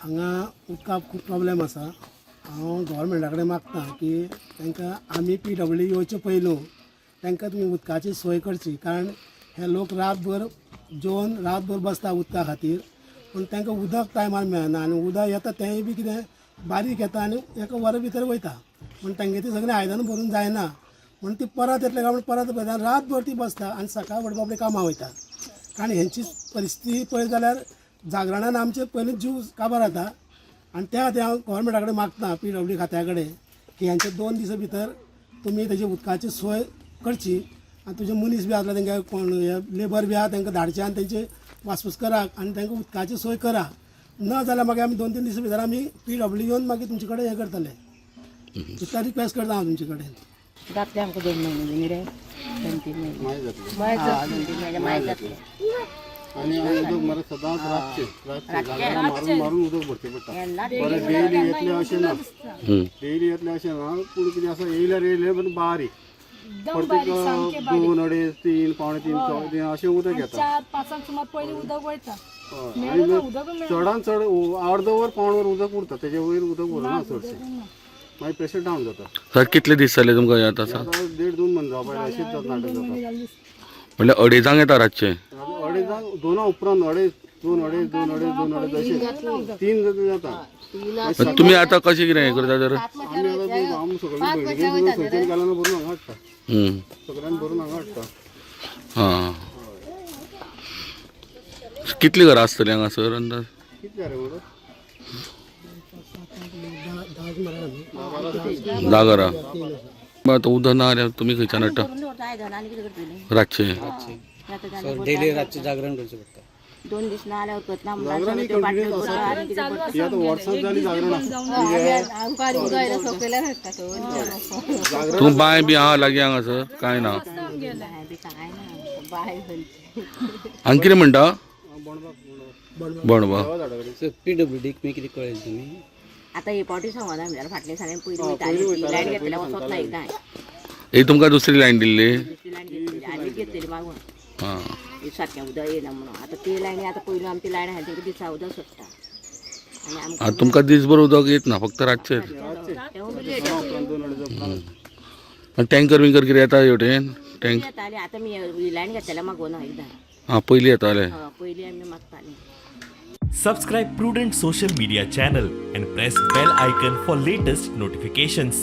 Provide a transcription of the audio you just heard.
हांगा उदकाक खूब प्रॉब्लेम आसा. हांव गव्हर्मेंटा कडेन मागता की तांकां आमी पीडब्ल्यू येवचे पयलू तांकां तुमी उदकाची सोय करची, कारण हे लोक रातभर जेवन रातभर बसता उदका खातीर, पूण तांकां उदक टायमार मेळना आनी उदक येता तेंय बी कितें बारीक येता आनी एका वरा भितर वयता, पूण तांगे ती सगळीं आयदनां भरून जायना म्हूण ती परत येतले काय म्हूण परत वयता. रातभर ती बसता आनी सकाळ फुडें बाबडे कामां वयता. कारण हेंची परिस्थिती पळयत जाल्यार जागरणान आमचे पयलीं जीव काबार जाता आनी त्या खातीर हांव गव्हर्मेंटा कडेन मागता, पीडब्ल्यू खात्या कडेन, की हेंचे 2 दिसां भितर तुमी तेजी उदकाची सोय करची आनी तुजे मनीस बी आसले, तेंका कोण लेबर बी आहा, तांकां धाडचे आनी तेंची वासपूस करात आनी तांकां उदकाची सोय करा. न जाल्यार मागीर आमी 2-3 दिसां भितर आमी पीडब्ल्यू येवन मागीर तुमचे कडेन हें करतले. इतलें रिक्वेस्ट करता हांव तुमचे कडेन. जातले आमकां 2 म्हयने न्ही रे, 2-3 म्हयने. मागीर जातलें. हा, 2-3 म्हयने मागीर जातले. आनी उदक मरे सदांच रातचें रातचें जागरणां मारून मारून उदक भरचें पडटा. येन्ना. परत डेली येतलें अशें ना, डेली येतलें अशें ना, पूण कितें आसा, येयल्यार येयलें पण बारीक प्रत्येक 2, 2.5, 3, 2.75, 3.75 अशें उदक येता. 4-5 सुमार पयलीं उदक वयता. हय, आनी चडान चड अर्द वर पावण वर उदक उरता, तेजे वयर उदक उरना चडशें, मागीर प्रेशर डावन जाता. सर, कितले दीस जाले तुमकां हे आतां? आतां देड दोन म्हयने जावपा आयले, अशेंच नाटक जाता. म्हणल्यार अडेजांक येता रातचें? अडेजांक, दोना उपरांत अडेज, दोन अडेज, दोन अडेज, दोन अडेज अशें 3 जाता. तुमी आतां कशें कितें हें करता तर? आमी आतां आमी सगळीं भयणीगेर खंयच्यान गेल्यान भरून हांगा हाडटा. सगळ्यान भरून हांगा हाडटा. हां, कितलीं घरां आसतलीं हांगासर अंदाज? कितले रे मरे? 10 घरां. मग आतां उदक ना जाल्यार तुमी खंयच्यान हाडटा? भरून दवरता आयदनां आनी कितें करतली? रातचें? डेली रातचें जागरण करचें पडटा. 2 दीस ना जाल्यार उरकत ना. जागरण ही कंटिन्यूस आसा. ही आतां वर्सां जालीं जागरण आसा. जागरण. तूं बांय बी आहा लागीं हांगासर कांय ना? काय ना बाय. हांगा कितें म्हणटा? बोंडबा. बोणबा. देवा झाडा कडेन. पीडब्ल्यूडीक तुमी कितें कळयलें तुमी? आतां हे पावटी सांगना म्हणल्यार फाटल्या दिसांनी पयलीं वयताली ती लायन घेतल्या वचत ना एकदां. ही तुमकां दुसरी लायन दिल्ली? दुसरी लायन घेतलेली, आनी घेतलेली मागून. हां. ही सारकें उदक येयना म्हणून. आतां ती लायनी आतां पयलू आमची लायन आहा तेंका दिसा उदक सोडटा आनी आमकां आतां तुमकां दीसभर उदक येत ना, फक्त रातचें? तेवूय बी लेट. दोना उपरांत, दोन अडेज उपरांत. आनी टँकर बिंकर कितें येता हेवटेन टँक? येताली. आतां मी ही लायन घेतलेल्या मागोना एकदां. हां, पयलीं येताले. हय, पयलीं आमी मागतालीं. Subscribe Prudent Social Media channel and press bell icon for latest notifications.